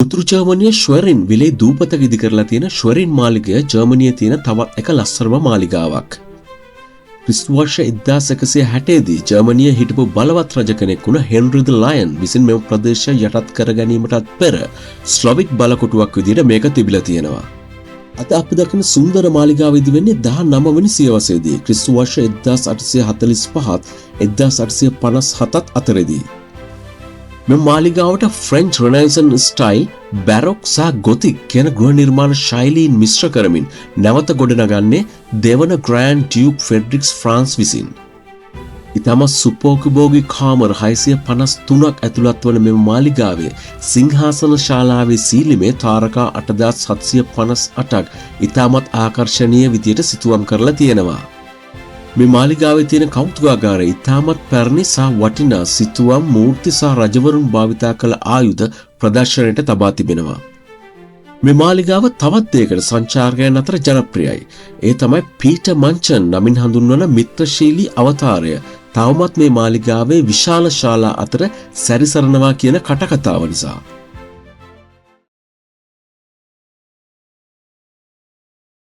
උතුරු ජර්මනිය ශ්වරින් විලේ දූපතක ඉදි කරලා තියෙන ශ්වරින් මාලිගය ජර්මනියේ තියෙන තවත් එක ලස්සනම මාලිගාවක්. ක්‍රිස්තු වර්ෂ 1160 දී ජර්මනිය හිටපු බලවත් රජ කෙනෙක් වුණ හෙන්රි ද ලයන් විසින් මෙම ප්‍රදේශය යටත් කර ගැනීමටත් පෙර ස්ලොවික් බලකොටුවක් විදිහට මේක තිබිලා තියෙනවා. අද අපි දකින සුන්දර මාලිගාව ඉදි වෙන්නේ 19 වෙනි සියවසේදී, ක්‍රිස්තු වර්ෂ 1845ත් 1857ත් අතරේදී. මෙම මාලිගාවට ෆ්‍රෙන්ච් රෙනයිසන්ස් ස්ටයිල්, බැරොක් සහ ගොතික් කියන ගෘහ නිර්මාණ ශෛලීන් මිශ්‍ර කරමින් නැවත ගොඩනගන්නේ දෙවන ග්‍රෑන්ඩ් ඩියුක් ෆ්‍රෙඩරික් ෆ්‍රාන්ස් විසින්. ඉතාමත් සුඛෝපභෝගී කාමර 653ක් ඇතුළත් වන මෙම මාලිගාවේ සිංහාසන ශාලාවේ සීලිමේ තාරකා 8758ක් ඉතාමත් ආකර්ශනීය විදියට සිතුවම් කරලා තියෙනවා. මේ මාලිගාවේ තියෙන කෞතුකාගාරය ඉතාමත් පැරණි සහ වටිනා සිතුවම්, මූර්ති සහ රජවරුන් භාවිතා කළ ආයුධ ප්‍රදර්ශනයට තබා තිබෙනවා. මේ මාලිගාව තවත් දෙයකට සංචාරකයන් අතර ජනප්‍රියයි. ඒ තමයි පීටර් මංචන් නමින් හඳුන්වන මිත්‍රශීලී අවතාරය තවමත් මේ මාලිගාවේ විශාල ශාලා අතර සැරිසරනවා කියන කටකතාව නිසා.